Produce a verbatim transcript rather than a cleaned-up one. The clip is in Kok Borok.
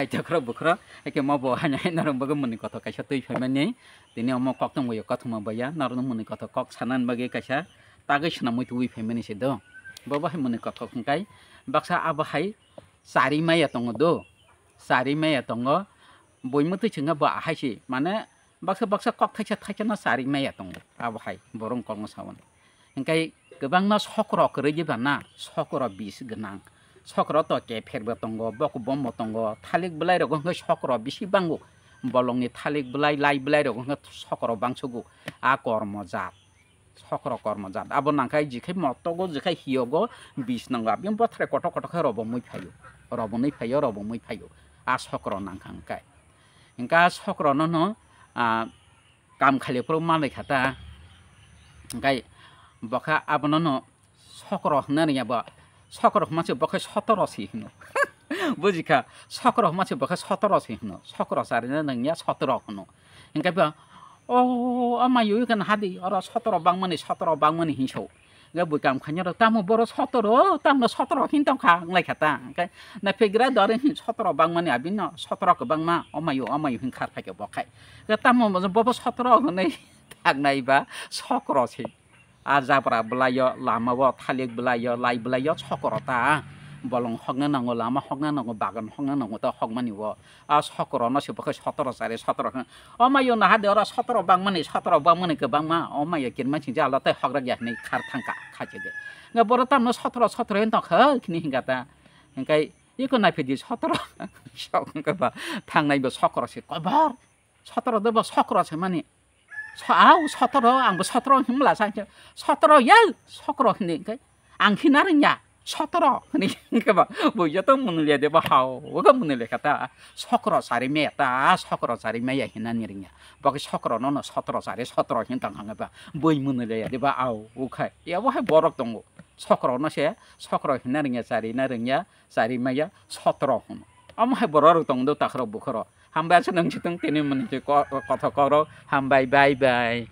Kaitor bukhro, eke mo bo hanya hai norok bagwi mwnwi kothok kaisa twi phaimani. Tini omo koktwng bai kothoma baya, norokno mwnwi kothok kok sanani bagwi kaisa tagwi swnamwi twi phaimani se do. Bo bo hai mwnwi kothok hwnkhe baksa abo hai chari maya tongo do. Chari maya tongo. Bui mwtwi chwngkhe bo ahai se, mane baksa baksa kok thaisa thaisa no chari maya tongo. Abo hai borok kok no sao. Hingkai kwbangma sokro kwrwi diba na, sokro bis gwnang. Sokro to kepher bo tongo, bok bom bo tongo, thalik bwlai rogo hwnkhe sokro bisi bango. Bolongni thalik bwlai, lai bwlai rogo hwnkhe sokro bangsugo. A kormo jat, sokro kormo jat. Abo nangkhe jikhai motogo, jikhai hiyogo bis nango. Abini bothrai kotor kotor khe robomwi phaio, robonwi phaio, robomwi phaio. A sokro nangkha hwnkhe. Hingkhe a sokrono no, ah, kam khali phuru manwi kha ta. Hingkhe bokha abono no sokro hwnna rwngya bo. Sokro hwnma se bokhe sotoro se hwno. Bujikha, sokro hwnma se bokhe sotoro se hwno. Sokro charina nangya sotoro hwno. Hingkhe bo, "O, ama yui kan hadi, oro sotoro bangmani, sotoro bangmani," hinso. Ga bui kam khainai rok, "Tamo boro sotoro, tamo sotoro hin tong kha," wnglai kha ta. Hingkhe na phegra dori hin sotoro bangmani abino, sotoro kwbangma, omayo, omayo hin khar phaikhe bo khai. Ga tamo bo, bo sotoro hwnwi thangnai ba sokro se. A jabra bwlaio, lama o thalik bwlaio, lai bwlaio sokro ta. Bolong hokna nango, lama hokna nango, bagan hokna nango, ta hokmani o. A sokrono se bo khai sotoro chari, sotoro hwn. O mayo naha de oro sotoro bangmani, sotoro bangmani kwbangma, o mayo kinma singja alo tei hokrak ya hinwi khar thangkha, khachi de. Nga boro tamno sotoro, sotoro hin tongkha, khini hinga ta. Hingkai iko naiphidi sotoro. Sok hingka ba thangnai bo sokro se kobor. Sotoro de bo sokro se mani. So, au sotoro, ang bo sotoro hin mla sa. Sotoro ya, sokro hinwi hingkai. Ang hina rwngya, sotoro hwnwi hwnkhe ba, bo joto mwnwiliya de ba hao, oga mwnwiliya kha ta, sokro chari maya ta, sokro chari maya hinani rwngya. Bo khe sokrono no sotoro chari, sotoro hin tong hwnga ba, bui mwnwiliya de ba ao, okhai. Yabo hai borok tongo, sokrono se, sokro hina rwngya, chari na rwngya, chari maya, sotoro hwno. Omo hai borok rok tongo do takhro bukhoro. Hambai aswk nang chitong tini mwnwi ko-, kothok koro, hambai, bye bye.